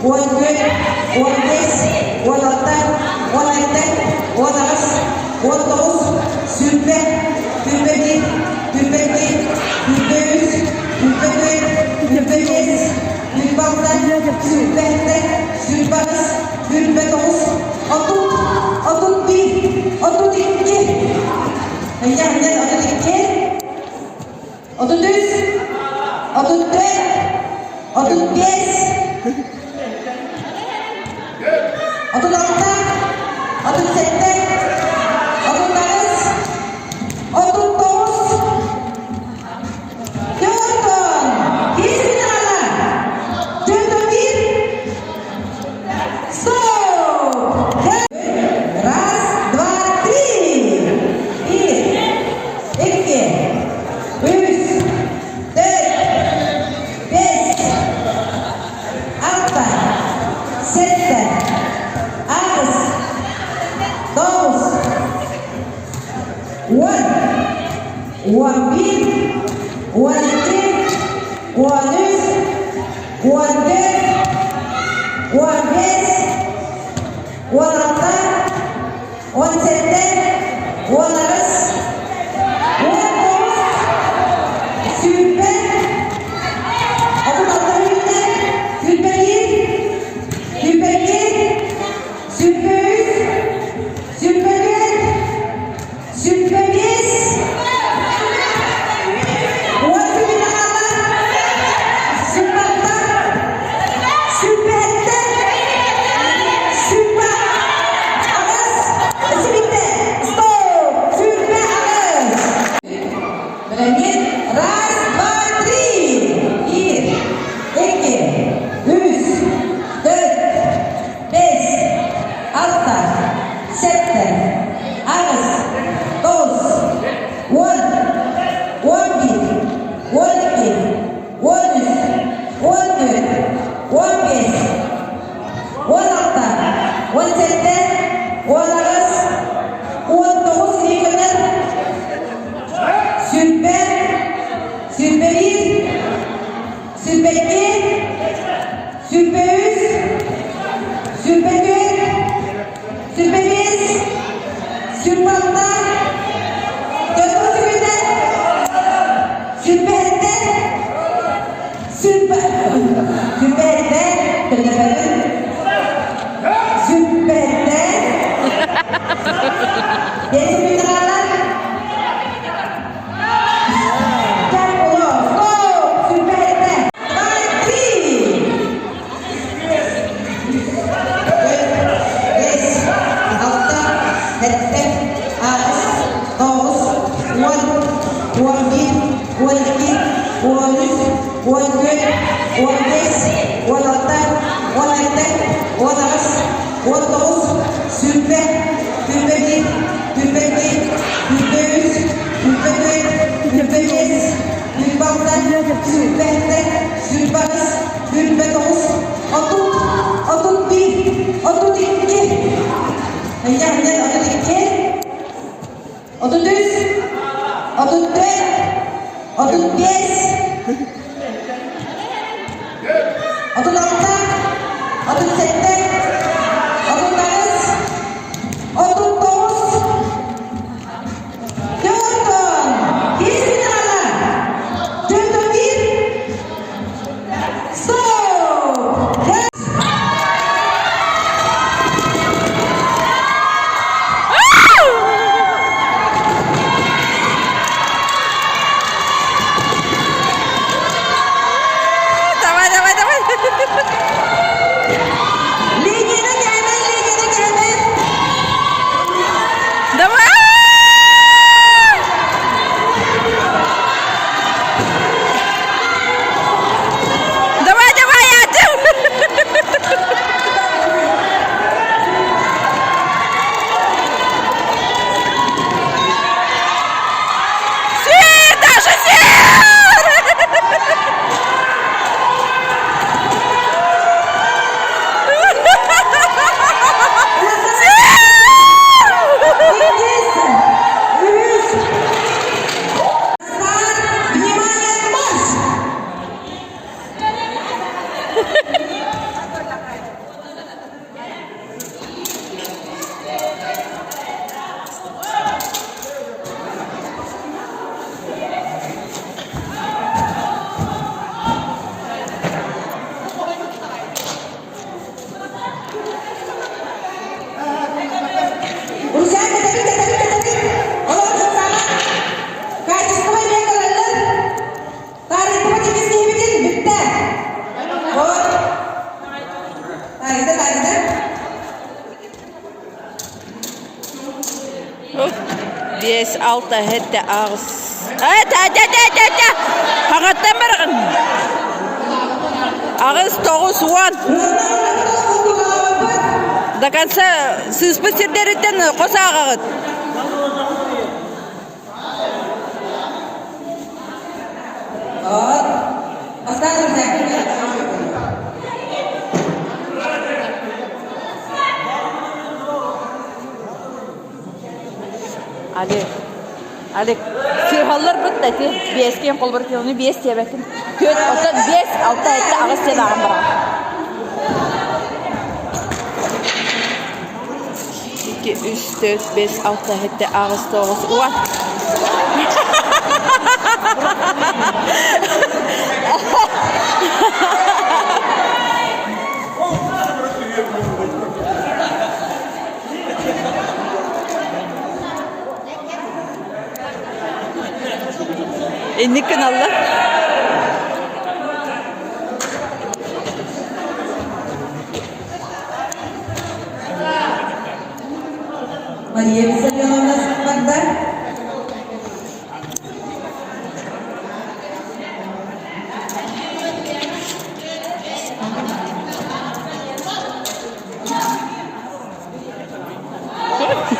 14, 15, 16, 17, 18, 19, 20, 21, 22, 23, 24, 25, 26, 27, 28, 29, 30, 31, 32. Ынньа, ынньа, 32, 33, 34, 35, 36, 37, 38, 39, Дьонтон киһи финала! Дьонтон биир! Стоп! Раз, два, три! Биир, икки, үс, төрт, бэс, алта, сэттэ, аҕыс, тоҕус, уон, 11, 12, 13, 14, 15, 16, 17, 18, 19, 20, 36 үүннэ, 21, 22, 23, 24, Сүүрбэ 10 финалга сүүрбэттэн сүүрбэттэн 28 сибиттэ стоп 28 Билэҥҥит раз два три биир икки үс төрт бэс алта сэттэ аҕыс, тоҕус, уон, 11, 12, 13, 14, 15, 16, 17, 18, 19 илиигинэн 20, 21, 22, 23, 24, 25, 26, 47, 27, 27, 27, Биэс, алта, сэттэ, аҕыс, тоҕус, уон, 11, 12, 13, 14, 15, 16, 17, 18, 19, 20, 21, 22, 23, 24, 25, 26, 27, 28, 29, 30, 31, 32. Ынньа, ынньа, 32, 33, 34, 35, 36, 37, 38, 39, Дьонтон киһи финала! Дьонтон биир! Стоп! Давай, давай, давай. алта, сэттэ, аҕыс. Эт, эт, эт, эт, эт, эт. Хаҥаттан бараҕын. Аҕыс, тоҕус, уон. До конца сыыспыт сирдэриттэн хос ааҕаҕыт. Али, Алик, сыыһаллар бытта ити биэскиэн холбор ону биэс диэбэтим. Түөрт, оттон биэс, алта, сэттэ, аҕыс диэн ааҕан бараҕын. Икки, үс, төрт, бэс, алта, сэттэ, аҕыс, тоҕус, уон. Инник гыналлар. Мария Виссарионовна барда.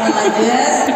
Молодец.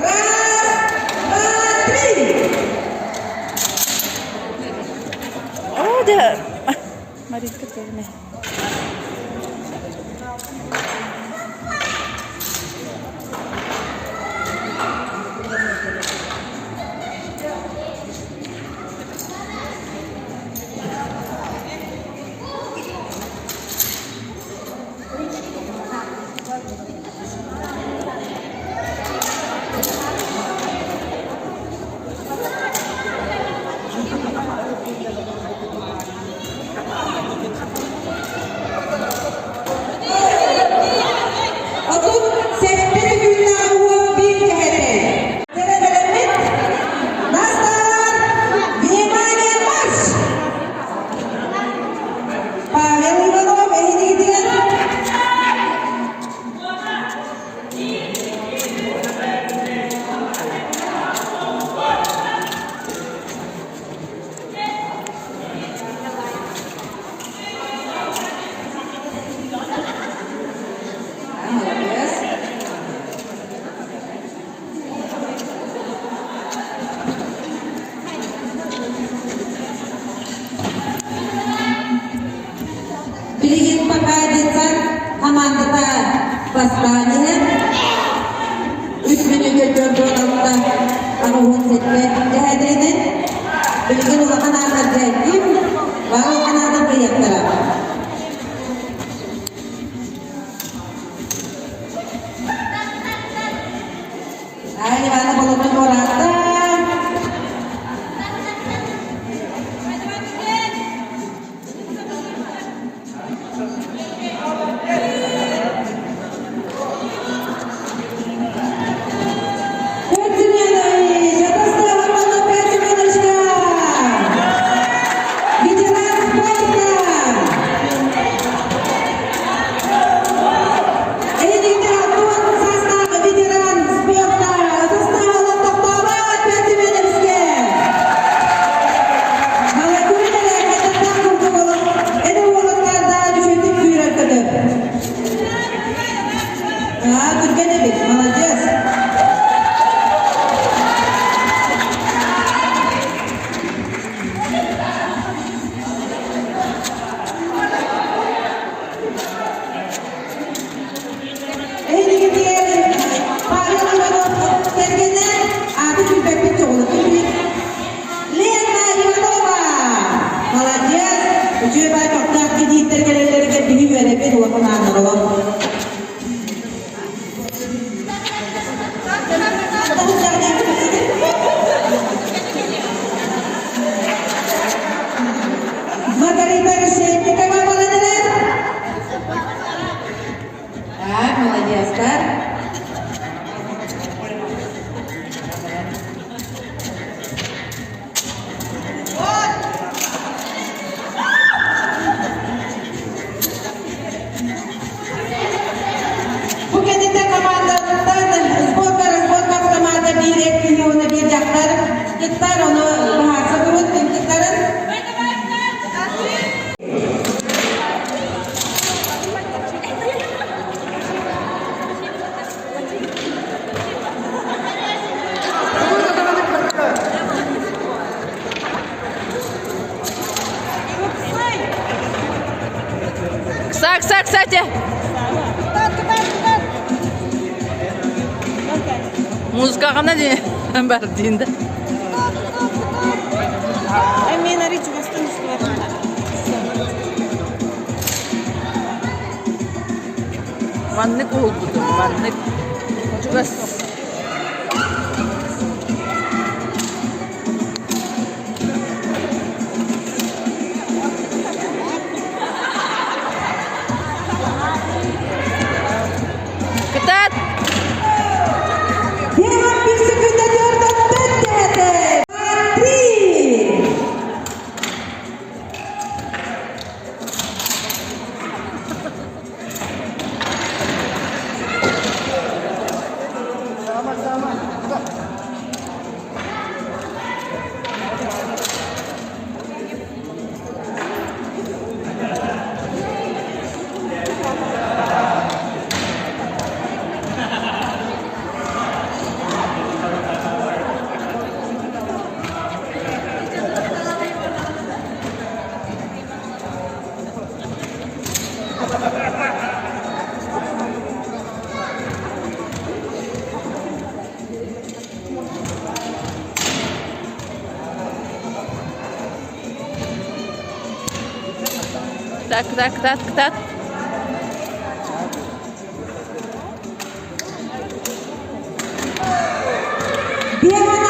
Раз, два, три. О, да. Маринка тоже. 37 күннээх уон биир кэһэтэй. Бэлэммит Настар! Внимание, марш! Павел Иванов эһигитигэр Молодец. Билигин пока детсад хамаандата бастаан иһэр. Үс мүнүүтэ 46 87 дэһэдэринэн. Билигин улахан аатарга ким бары улахан аатар кыайыахтара. Ай, Ивана Болотун туораатта. Петр Семенович, Святослава Петр Семеновичка! Ветеран спорта! кидииттэр кэлэллэригэр биһи үөрэппит улахан ааннар олох. Маргарита Решетникова баланырар. Так, молодецтар. Бу кэнниттэн командаттан сборка разборка команда биир эр киһи уонна биир дьахтар кыттар, ону быһаарса турут ким кыттарын. Кса, кса, кстати. Музыкаҕына бар диин да. Мен ари чугастан устубатым. Маннык уһулбутум, маннык чугас. Кытаат! Первым писекүндэ төрдөттөн Три! Так, так, так, так. Первый.